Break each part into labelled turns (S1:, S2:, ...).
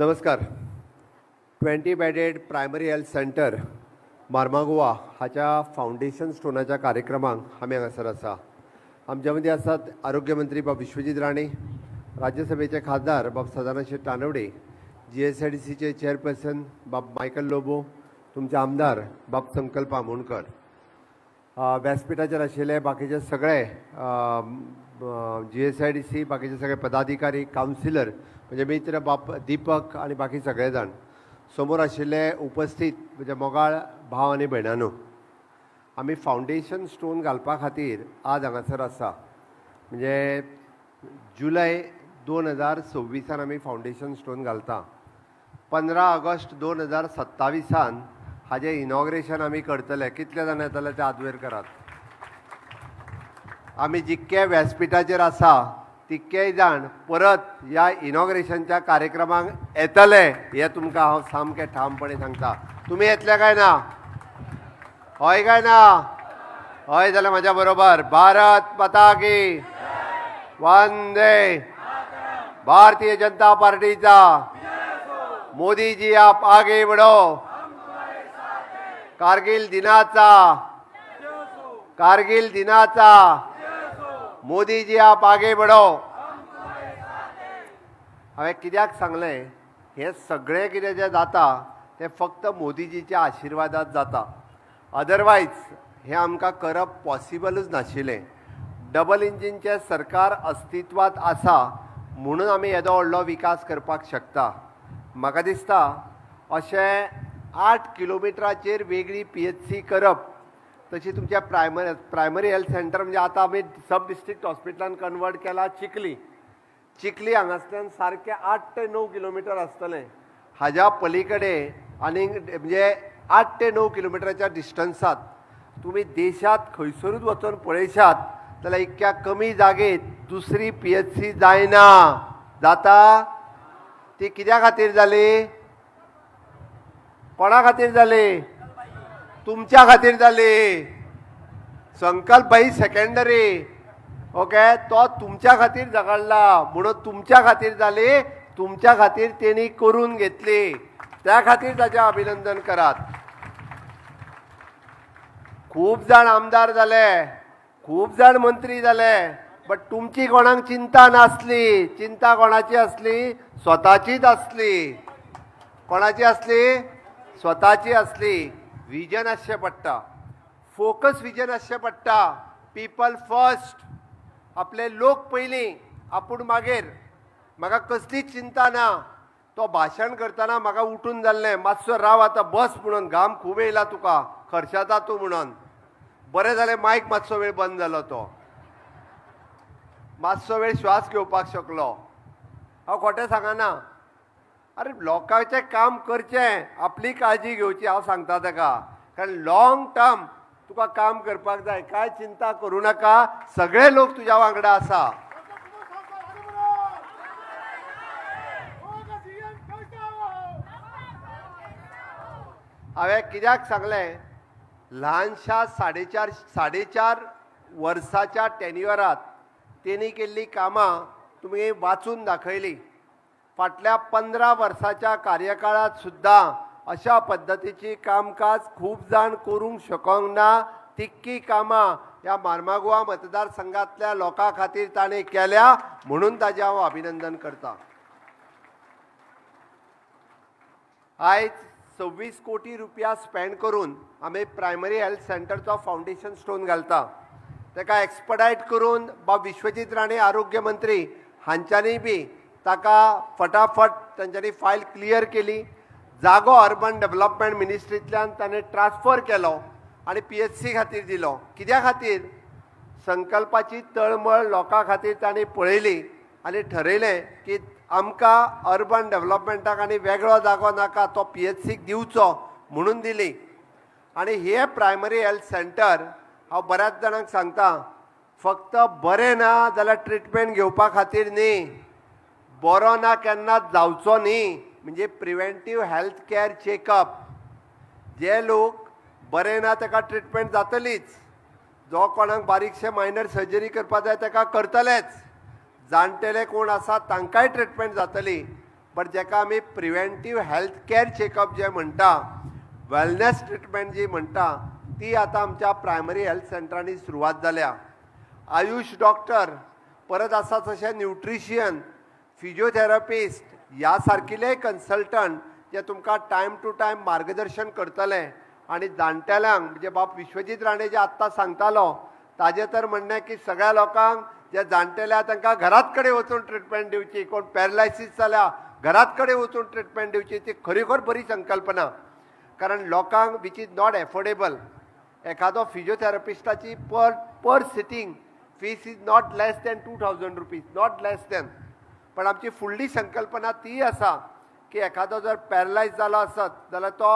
S1: नमस्कार. 20 bedded primary health centre Marmagoa हाच्या foundation स्टोनाच्या कार्यक्रमाक आमी हांगासर आसा. आमच्या मदीं आसात आरोग्य मंत्री बाब विश्वजीत राणे, राज्यसभेचे खासदार बाब सदानंद शेट तानवडे, जीएसआयडीसीचे चेअरपर्सन बाब मायकल लोबो, तुमचे आमदार बाब संकल्प आमोणकर, व्यासपिठाचेर आशिल्ले बाकीचे सगळे जीएसआयडीसी, बाकीचे सगळे पदाधिकारी, कावन्सिलर, म्हणजे मित्र बाब दीपक आनी बाकी सगळे जाण, समोर आशिल्ले उपस्थीत म्हणजे मोगाळ भाव आनी भयणांनो, आमी फावंडेशन स्टोन घालपा खातीर आज हांगासर आसा. म्हणजे जुलय 2026 आमी फावंडेशन स्टोन घालता. 15 ऑगस्ट 2027 हाजें इनॉग्रेशन आमी करतले. कितले जाण येतले ते हात वयर करात. आमी जितके व्यासपिठाचेर आसा तितकेय जाण परत ह्या इनॉग्रेशनच्या कार्यक्रमाक येतले हें तुमकां हांव सामकें ठामपणे सांगता. तुमी येतले काय ना? हय काय ना? हय जाल्यार म्हज्या बरोबर भारत माता की, वंदे भारतीय जनता पार्टीचा, मोदीजी आप आगे बढ़ो, कारगिल दिनाचा, कारगिल दिनाचा, मोदीजी आप आगे बढ़ो. हांवें कित्याक सांगलें, हें सगळें कितें जें जाता तें फक्त मोदीजीच्या आशिर्वादात जाता. अदरवायज हें आमकां करप पॉसिबलूच नाशिल्लें. डबल इंजिनचें सरकार अस्तित्वांत आसा म्हणून आमी येदो व्हडलो विकास करपाक शकता. म्हाका दिसता अशें 8 किलोमिटराचेर वेगळी पीएचसी करप, तशी तुमच्या प्रायमरी प्रायमरी हेल्थ सेंटर, म्हणजे आतां आमी सब डिस्ट्रिक्ट हॉस्पिटलान कन्वर्ट केला चिखली. चिखली हांगासल्यान सारकें 8 ते 9 किलोमिटर आसतलें. हाज्या पलीकडे आनीक म्हणजे 8 ते 9 किलोमिटराच्या डिस्टन्सात तुमी देशांत खंयसरूच वचोन पळयशात जाल्यार इतक्या कमी जागेत दुसरी पीएचसी जायना. जाता? ती कित्या खातीर जाली? कोणा खातीर जाली? तुमच्या खातीर जाली. संकल्प भाई सेकंडरी, ओके, तो तुमच्या खातीर झगडला म्हणून तुमच्या खातीर जाली. तुमच्या खातीर तेणी करून घेतली, त्या खातीर ताचें अभिनंदन करात. खूब जाण आमदार जाले, खूब जाण मंत्री जाले, बट तुमची कोणाक चिंता नासली. चिंता कोणाची आसली? स्वताचीच आसली. कोणाची आसली? स्वताची आसली. विजन आसचें पडटा, फोकस विजन आसचें पडटा. पिपल फर्स्ट, आपले लोक पयलीं, आपूण मागीर. म्हाका कसलीच चिंता ना. तो भाशण करतना म्हाका उठून जाल्लें, मातसो राव आतां बस म्हणून, घाम खूब येयला तुका, खर्शेता तूं म्हणून. बरें जालें मायक मातसो वेळ बंद जालो, तो मातसो वेळ श्वास घेवपाक शकलो. हांव खोटें सांगना. अरे, लोकांचें काम करचें, आपली काळजी घेवची. हांव सांगता ताका, कारण लॉंग टर्म तुका काम करपाक जाय. कांय चिंता करूं नाका, सगळे लोक तुज्या वांगडा आसा. हांवें कित्याक सांगलें, ल्हानशा 4.5 वर्साच्या टेन्युअरात तेणी केल्लीं कामां तुमी वाचून दाखयलीं. फाटल्या 15 वर्साच्या कार्यकाळांत सुद्दां अशा पद्दतीची कामकाज खूब जाण करूंक शकोंक ना. तितकी कामां ह्या मार्मागोवा मतदारसंघांतल्या लोकां खातीर ताणें केल्या म्हणून ताजें हांव अभिनंदन करता. आयज 26 कोटी रुपया स्पेंड करून आमी प्रायमरी हेल्थ सेंटरचो फावंडेशन स्टोन घालता. ताका एक्सपडायट करून बाब विश्वजीत राणे आरोग्य मंत्री हांच्यांनी बी ताका फटाफट तांच्यांनी फायल क्लियर केली. जागो अर्बन डेव्हलपमेंट मिनिस्ट्रींतल्यान ताणें ट्रान्सफर केलो आनी पीएचसी खातीर दिलो. कित्या खातीर? संकल्पाची तळमळ लोकां खातीर तांणी पळयली आनी ठरयलें की आमकां अर्बन डेव्हलपमेंटाक आनी वेगळो जागो नाका, तो पीएचसीक दिवचो म्हणून दिली. आनी हे प्रायमरी हेल्थ सेंटर हांव बऱ्याच जाणांक सांगता, फक्त बरें ना जाल्यार ट्रिटमेंट घेवपा खातीर न्ही, बरो ना केन्ना जावचो न्ही, म्हणजे प्रिवेंटीव हेल्थ केअर चेकअप. जे लोक बरे ना ताका ट्रिटमेंट जातलीच, जो कोणाक बारीकशे मायनर सर्जरी करपा जाय ताका करतलेच, जाणटेले कोण आसा तांकांय ट्रिटमेंट जातली, बट जेका आमी प्रिवेंटीव हेल्थ केअर चेकअप जे म्हणटा, वेलनेस ट्रिटमेंट जी म्हणटा, ती आतां आमच्या प्रायमरी हेल्थ सेंटरांनी सुरवात जाल्या. आयुश डॉक्टर, परत आसा तशें न्युट्रिशियन, फिजिओथेरपिस्ट ह्या सारकिले कन्सल्टंट जे तुमकां टायम टू टायम मार्गदर्शन करतले. आनी जाणटेल्यांक, म्हणजे बाब विश्वजीत राणे जे आत्तां सांगतालो, ताजें तर म्हणणें की सगळ्या लोकांक जे जाणटेले आहा तांकां घरात कडेन वचून ट्रिटमेंट दिवची, कोण पॅरलायसीस जाल्या घरात कडेन वचून ट्रिटमेंट दिवची. ती खरोखर बरी संकल्पना, कारण लोकांक which is not affordable. एखादो फिजिओथेरपिस्टाची per sitting fees is not less than ₹2000, not less than. पण आमची फुडली संकल्पना ती आसा की एखादो जर पॅरलायज जालो आसत जाल्यार तो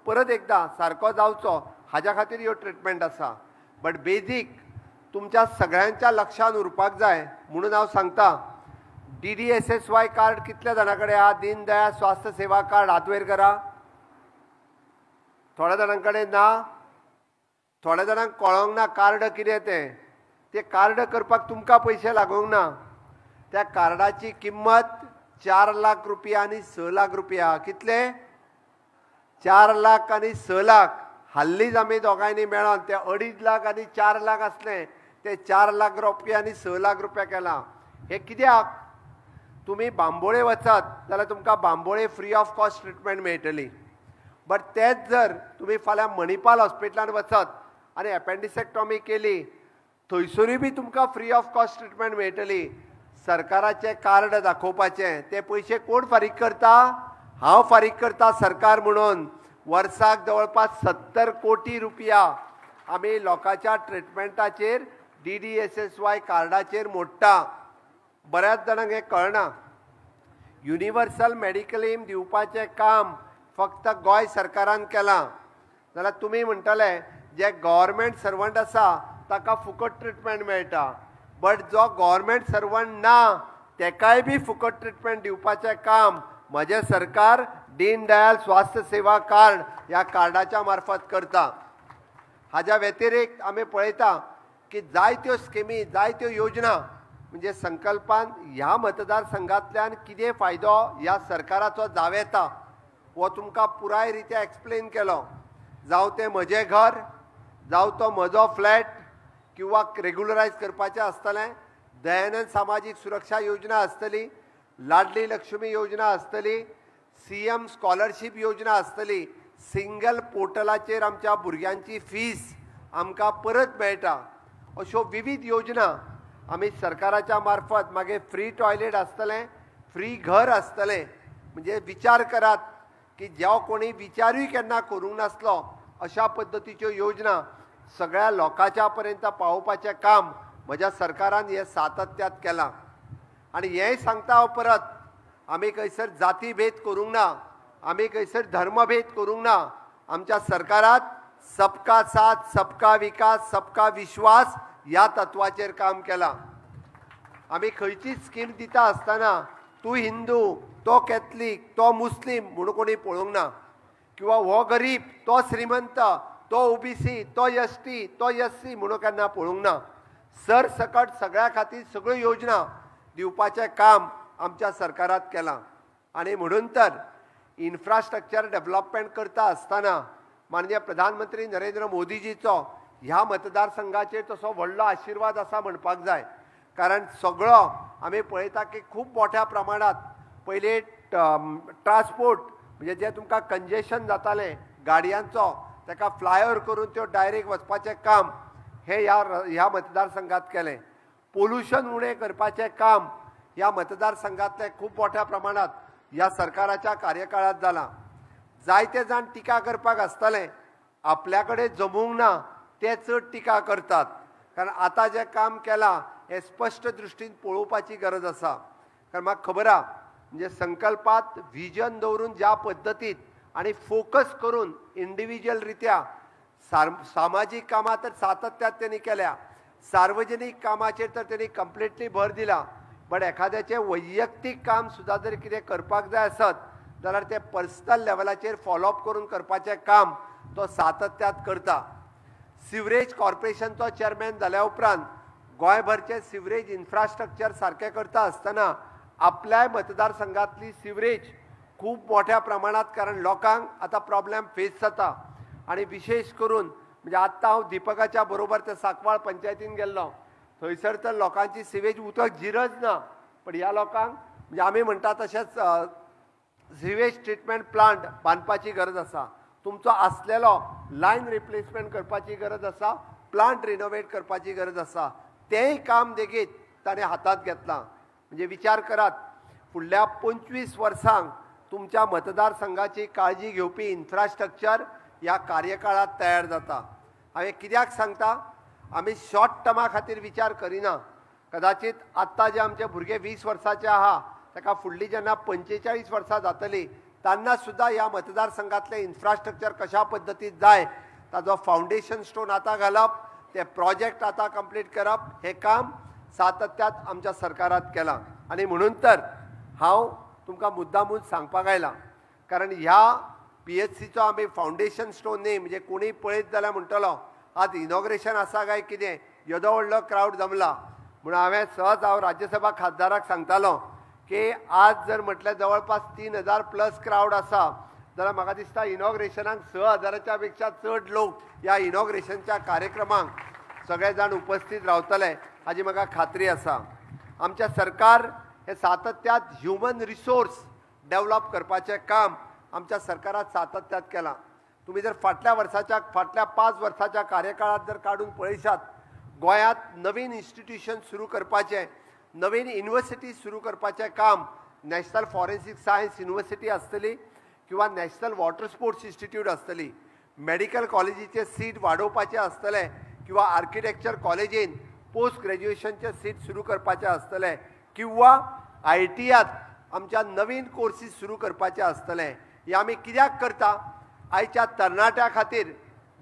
S1: परत एकदां सारको जावचो हाज्या खातीर ह्यो ट्रिटमेंट आसा. बट बेजीक तुमच्या सगळ्यांच्या लक्षान उरपाक जाय म्हणून हांव सांगता, डीडीएसएसवाय कार्ड कितल्या जाणां कडेन आहा? दीन दयाळ स्वास्थ्य सेवा कार्ड हात वयर करा. थोड्या जाणां कडेन ना, थोड्या जाणांक कळोंक ना कार्ड कितें तें. तें कार्ड करपाक तुमकां पयशे लागूंक ना. त्या कार्डाची किंमत 4 लाख रुपया आनी 6 लाख रुपया. कितले? 4 लाख आनी 6 लाख. हाल्लीच आमी दोगांयनी मेळोन ते 2.5 लाख आनी 4 लाख आसले, ते 4 लाख रुपया आनी 6 लाख रुपया केला. हे कित्याक? तुमी बांबोळे वचत जाल्यार तुमकां Bambolim free of cost treatment मेळटली. बट तेच जर तुमी फाल्यां मणिपाल हॉस्पिटलान वचत आनी एपेंडिसेक्टॉमी केली, थंयसरूय बी तुमकां फ्री ऑफ कॉस्ट ट्रिटमेंट मेळटली. सरकाराचें कार्ड दाखोवपाचें. ते पयशे कोण फारीक करता? हांव फारीक करता सरकार म्हणून. वर्साक जवळपास 70 कोटी रुपया आमी लोकांच्या ट्रिटमेंटाचेर डीडीएसएसवाय कार्डाचेर मोडटा. बऱ्याच जाणांक हें कळना. युनिवर्सल मेडिक्लेम दिवपाचें काम फक्त गोंय सरकारान केलां. जाल्यार तुमी म्हणटले, जे गव्हर्मेंट सर्वंट आसा ताका फुकट ट्रिटमेंट मेळटा, बट जो गव्हर्मेंट सर्वंट ना तेकाय बी फुकट ट्रिटमेंट दिवपाचें काम म्हजें सरकार दीन दयाल स्वास्थ्य सेवा कार्ड ह्या कार्डाच्या मार्फत करता. हाज्या व्यतिरिक्त आमी पळयता की जायत्यो स्किमी, जायत्यो योजना, म्हणजे संकल्पान ह्या मतदारसंघातल्यान कितें फायदो ह्या सरकाराचो जावं येता हो तुमकां पुराय रित्या एक्सप्लेन केलो. जावं तें म्हजें घर, जावं तो म्हजो फ्लॅट किंवा रेगुलरायज करपाचें आसतलें, दयानंद सामाजीक सुरक्षा योजना आसतली, लाडली लक्ष्मी योजना आसतली, सीएम स्कॉलरशीप योजना आसतली. सिंगल पोर्टलाचेर आमच्या भुरग्यांची फीस आमकां परत मेळटा. अश्यो विविध योजना आमी सरकाराच्या मार्फत. मागीर फ्री टॉयलेट आसतलें, फ्री घर आसतलें. म्हणजे विचार करात की जेव कोणी विचारूय केन्ना करूंक नासलो अशा पद्दतीच्यो योजना सगळ्या लोकांच्या पर्यंत पावोवपाचें काम म्हज्या सरकारान हें सातत्यात केलां. आनी हेंय सांगता हांव परत, आमी खंयसर जातीभेद करूंक ना, आमी खंयसर धर्मभेद करूंक ना. आमच्या सरकारात सबका साथ, सबका विकास, सबका विश्वास ह्या तत्वाचेर काम केलां. आमी खंयचीच स्कीम दिता आसतना तूं हिंदू, तो कॅथलीक, तो मुस्लीम म्हणून कोणी पळोवंक ना, किंवा हो गरीब, तो श्रीमंत, तो ओबीसी, तो एसटी, तो एससी म्हणून केन्ना पळोवंक ना. सरसकट सगळ्या खातीर सगळ्यो योजना दिवपाचें काम आमच्या सरकारात केलां. आनी म्हणून तर इन्फ्रास्ट्रक्चर डेव्हलपमेंट करता आसतना माननीय प्रधानमंत्री नरेंद्र मोदीजीचो ह्या मतदारसंघाचेर तसो व्हडलो आशिर्वाद आसा म्हणपाक जाय. कारण सगळो आमी पळयता की खूब मोठ्या प्रमाणात पयलीं ट्रान्सपोर्ट, म्हणजे जे तुमकां कंजेशन जातालें गाडयांचो, ताका फ्लायओवर करून त्यो डायरेक्ट वचपाचें काम हे ह्या मतदारसंघात केलें. पोल्युशन उणें करपाचें काम ह्या मतदारसंघातलें खूब मोठ्या प्रमाणात ह्या सरकाराच्या कार्यकाळात जालां. जायते जाण टिका करपाक आसतले, आपल्या कडेन जमूंक ना ते चड टिका करतात. कारण आतां जें काम केलां हें स्पश्ट दृश्टीन पळोवपाची गरज आसा. कारण म्हाका खबर आहा, म्हणजे संकल्पात विजन दवरून ज्या पद्दतीत आनी फोकस करून इंडिविज्युअल रित्या सामाजीक कामां तर सातत्यात तेणी केल्या, सार्वजनीक कामाचेर तर तेणी कंप्लिटली भर दिला. बट एखाद्याचें वैयक्तीक काम सुद्दां जर कितें करपाक जाय आसत जाल्यार तें पर्सनल लेवलाचेर फॉलोअप करून करपाचें काम तो सातत्यात करता. सिवरेज कॉर्पोरेशनचो चेअरमॅन जाल्या उपरांत गोंयभरचें सिवरेज इन्फ्रास्ट्रक्चर सारकें करता आसतना आपल्याय मतदारसंघातली सिवरेज खूब मोठ्या प्रमाणात, कारण लोकांक आतां प्रॉब्लेम फेस जाता. आनी विशेश करून म्हणजे आत्तां हांव दिपकाच्या बरोबर त्या सांकवाळ पंचायतीन गेल्लो, थंयसर तर लोकांची सिवेज उदक जिरच ना. पण ह्या लोकांक म्हणजे आमी म्हणटा तशेंच सिवेज ट्रिटमेंट प्लांट बांदपाची गरज आसा, तुमचो आसलेलो लायन रिप्लेसमेंट करपाची गरज आसा, प्लांट रिनोवेट करपाची गरज आसा. तेंय काम लेगीत ताणें हातांत घेतलां. म्हणजे विचार करात, फुडल्या 25 वर्सांक तुमच्या मतदारसंघाची काळजी घेवपी इन्फ्रास्ट्रक्चर ह्या कार्यकाळात तयार जाता. हांवें कित्याक सांगता, आमी शॉर्ट टर्मा खातीर विचार करिना. कदाचित आत्तां जे आमचे भुरगे 20 वर्साचे आहा, ताका फुडली जेन्ना 45 वर्सां जातली तेन्ना सुद्दां ह्या मतदारसंघातलें इन्फ्रास्ट्रक्चर कशा पद्दतीन जाय ताजो फावंडेशन स्टोन आतां घालप, ते प्रोजेक्ट आतां कंप्लीट करप, हें काम सातत्यात आमच्या सरकारात केलां. आनी म्हणून तर हांव तुमकां मुद्दामून सांगपाक आयलां, कारण ह्या पीएचसीचो आमी फावंडेशन स्टोन न्ही, म्हणजे कोणीय पळयत जाल्यार म्हणटलो आज इनॉग्रेशन आसा काय कितें, येदो व्हडलो क्रावड जमला. म्हणून हांवें सहज हांव राज्यसभा खासदाराक सांगतालो की आज जर म्हटल्यार जवळपास 3000 प्लस क्रावड आसा जाल्यार म्हाका दिसता इनॉग्रेशनाक 6000च्या पेक्षा चड लोक ह्या इनॉग्रेशनच्या कार्यक्रमाक सगळे जाण उपस्थित रावतले हाजी म्हाका खात्री आसा. आमच्या सरकार हे सातत्यात ह्युमन रिसोर्स डेवलप करपाचें काम आमच्या सरकारात सातत्यात केलां. तुमी जर फाटल्या वर्साच्या फाटल्या 5 वर्साच्या कार्यकाळात जर काडून पळयशात, गोंयांत नवीन इन्स्टिट्युशन सुरू करपाचें, नवीन युनिवर्सिटी सुरू करपाचें काम नॅशनल फॉरेन्सीक सायन्स युनिवर्सिटी आसतली किंवा नॅशनल वॉटर स्पोर्ट्स इन्स्टिट्यूट आसतली, मेडिकल कॉलेजीचे सीट वाडोवपाचे आसतले किंवा आर्किटेक्चर कॉलेजीन पोस्ट ग्रॅज्युएशनचे सीट सुरू करपाचे आसतले किंवा आयटीआत आमच्या नवीन कोर्सीस सुरू करपाचे आसतले. हे आमी कित्याक करता? आयच्या तरणाट्या खातीर,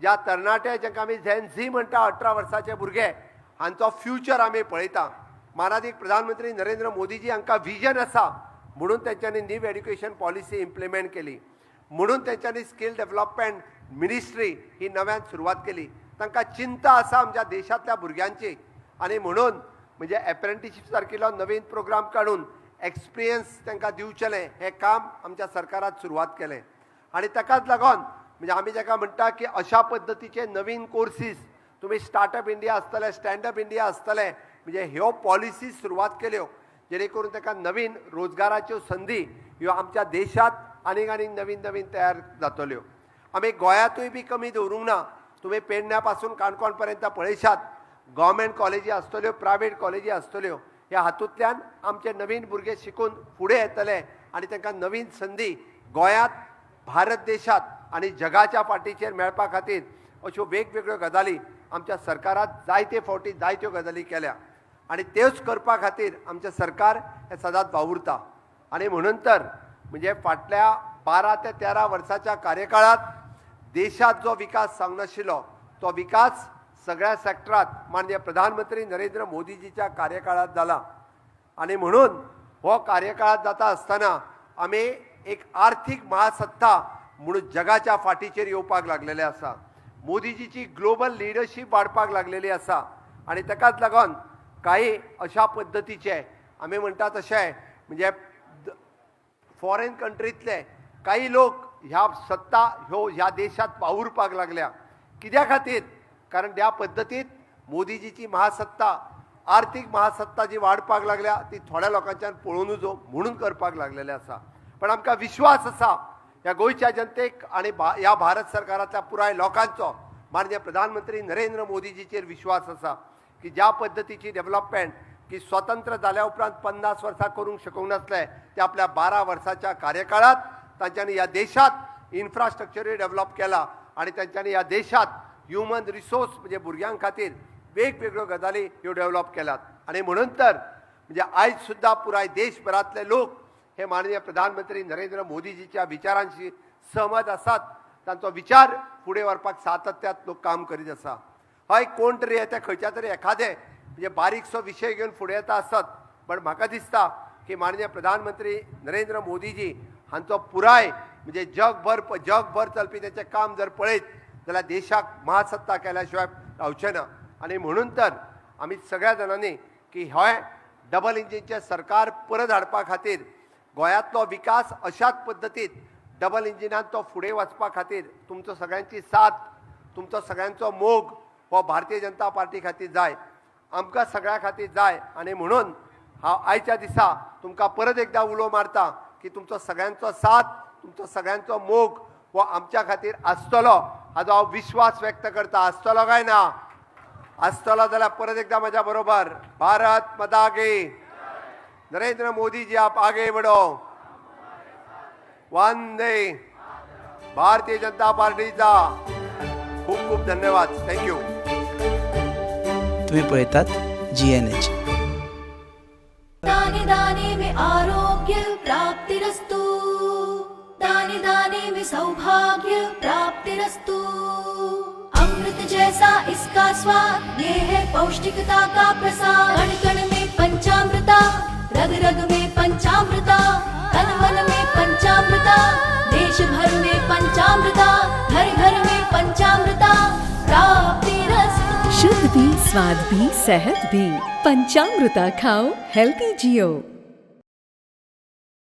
S1: ज्या तरणाटे जांकां आमी झेन झी म्हणटा, 18 वर्साचे भुरगे, हांचो फ्युचर आमी पळयता. मानादीक प्रधानमंत्री नरेंद्र मोदीजी हांकां विजन आसा म्हणून तेंच्यांनी न्यू एड्युकेशन पॉलिसी इम्प्लिमेंट केली, म्हणून तेंच्यांनी स्कील डेव्हलपमेंट मिनिस्ट्री ही नव्यान सुरवात केली. तांकां चिंता आसा आमच्या देशांतल्या भुरग्यांची आनी म्हणून म्हणजे एप्रेंटिशीप सारकिल्लो नवीन प्रोग्राम काडून एक्सपिरियन्स तांकां दिवचेलें हें काम आमच्या सरकारान सुरवात केलें. आनी ताकाच लागून म्हणजे आमी जाका म्हणटा की अशा पद्दतीचे नवीन कोर्सीस तुमी स्टार्टअप इंडिया आसतले, स्टँडअप इंडिया आसतले, म्हणजे ह्यो पॉलिसीज सुरवात केल्यो जेणे करून ताका नवीन रोजगाराच्यो संदी ह्यो आमच्या देशांत आनीक आनीक नवीन नवीन तयार जातल्यो. आमी गोंयांतूय बी कमी दवरूंक ना. तुमी पेडण्या पासून काणकोण पर्यंत पळयशात, गव्हर्मेंट कॉलेजी आसतल्यो, प्रायवेट कॉलेजी आसतल्यो, ह्या हातूंतल्यान आमचे नवीन भुरगे शिकून फुडें येतले आनी तांकां नवीन संदी गोंयांत, भारत देशांत आनी जगाच्या फाटीचेर मेळपा खातीर अश्यो वेगवेगळ्यो गजाली आमच्या सरकारात जायते फावटी जायत्यो गजाली केल्या आनी त्योच करपा खातीर आमचें सरकार हें सदांच वावुरता. आनी म्हणून तर म्हणजे फाटल्या 12 ते 13 वर्साच्या कार्यकाळात देशात जो विकास जावंक नाशिल्लो तो विकास सगळ्या सेक्टरात माननीय प्रधानमंत्री नरेंद्र मोदीजीच्या कार्यकाळात जाला. आनी म्हणून हो कार्यकाळात जाता आसतना आमी एक आर्थीक महासत्ता म्हणून जगाच्या फाटीचेर येवपाक लागलेले आसा. मोदीजीची ग्लोबल लिडरशीप वाडपाक लागलेली आसा आनी ताकाच लागून काही अशा पद्दतीचे आमी म्हणटा तशें म्हणजे फॉरेन कंट्रींतले काही लोक ह्या सत्ता ह्यो ह्या देशात वावुरपाक लागल्या. कित्या खातीर? कारण त्या पद्दतीत मोदीजीची महासत्ता, आर्थीक महासत्ता जी वाडपाक लागल्या ती थोड्या लोकांच्यान पळोवं नजो म्हणून करपाक लागलेले आसा. पण आमकां विश्वास आसा ह्या गोंयच्या जनतेक आनी ह्या भारत सरकारांतल्या पुराय लोकांचो माननीय प्रधानमंत्री नरेंद्र मोदीजीचेर विश्वास आसा की ज्या पद्दतीची डेव्हलपमेंट की स्वतंत्र जाल्या उपरांत 50 वर्सां करूंक शकूंक नासले ते आपल्या 12 वर्साच्या कार्यकाळात तांच्यांनी ह्या देशात इन्फ्रास्ट्रक्चरूय डेव्हलप केला आनी तांच्यांनी ह्या देशात ह्युमन रिसोर्स म्हणजे भुरग्यां खातीर वेगवेगळ्यो गजाली ह्यो डेव्हलप केल्यात. आनी म्हणून तर म्हणजे आयज सुद्दां पुराय देशभरांतले लोक हे माननीय प्रधानमंत्री नरेंद्र मोदीजीच्या विचारांशी सहमत आसात. तांचो विचार फुडें व्हरपाक सातत्यात लोक काम करीत आसा. हय, कोण तरी येता खंयच्या तरी एखादे म्हणजे बारीकसो विशय घेवन फुडें येता आसत, पण म्हाका दिसता की माननीय प्रधानमंत्री नरेंद्र मोदीजी हांचो पुराय म्हणजे जगभर जगभर चलपी तेचें काम जर पळयत जाल्यार देशाक महासत्ता केल्या शिवाय रावचें ना. आनी म्हणून तर आमी सगळ्या जाणांनी की हय डबल इंजिनचें सरकार परत हाडपा खातीर गोंयांतलो विकास अशाच पद्दतीन डबल इंजिनान तो फुडें वचपा खातीर तुमचो सगळ्यांची साथ, तुमचो सगळ्यांचो मोग हो भारतीय जनता पार्टी खातीर जाय, आमकां सगळ्यां खातीर जाय. आनी म्हणून हांव आयच्या दिसा तुमकां परत एकदां उलो मारता की तुमचो सगळ्यांचो साथ, तुमचो सगळ्यांचो मोग हो आमच्या खातीर आसतलो हाजो हांव विश्वास व्यक्त करता. आसतलो काय ना? आसतलो जाल्यार परत एकदां म्हज्या बरोबर भारत माता की, नरेंद्र मोदीजी आप आगे बढो, वंदे भारतीय जनता पार्टीचा. खूप खूप धन्यवाद. Thank you.
S2: तुम्ही पळयतात जीएनएच.
S3: दाने दाने में आरोग्य प्राप्तिरस्तु, दाने दाने में सौभाग्य प्राप्तिरस्तु. अमृत जैसा इसका स्वाद, ये है पौष्टिकता का प्रसाद. कण कण में पंचामृता, रग रग में पंचामृता, तन मन में पंचामृता, देश भर में पंचामृता, घर घर में पंचामृता प्राप्तिरस्तु.
S4: शुद्ध भी, स्वाद भी, सेहत भी. पंचामृता खाओ, हेल्दी जियो.